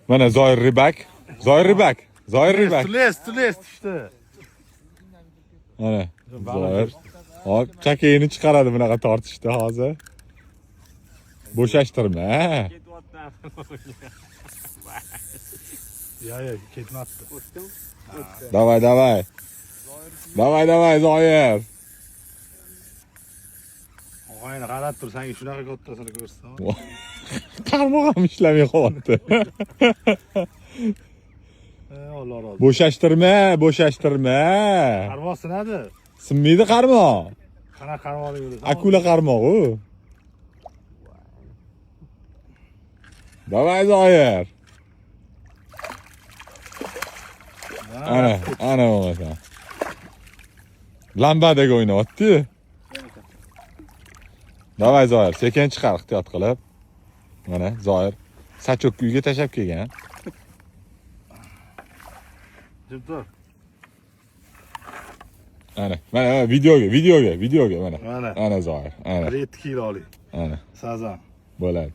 Mana Zoir Ribak. Zoir Ribak. Zoir Ribak. Tules, tules tushdi. Mana Zoir. Hop, chakayini chiqaradi bunaqa tortishda hozir. Bo'shashtirma. Ya ya ketmabdi. Давай, давай. Давай, давай, Zoir. Og'ayni qarab tur, senga shunaqa kattasini ko'rsatsam. Qarmoq ham ishlamay qolyapti. Alloh rozi. Bo'shashtirma, bo'shashtirma. Qarmoq sinadi. Sinmaydi qarmoq. Qanaqa qarmoqni ko'rasan? Akula qarmoq u. Давай, Zoir. Ana, ana bo'lmasa. Lambadaga o'ynayapti. Давай, Zoir, sekin chiqar ehtiyot qilib. Mana Zoir sachokni uyga tashlab kelgan. Jim tur. Ana, mana, mana videoga, videoga, videoga mana. Mana. Ana Zoir, ana, 7 kilolik ana sazan. bo'ladi.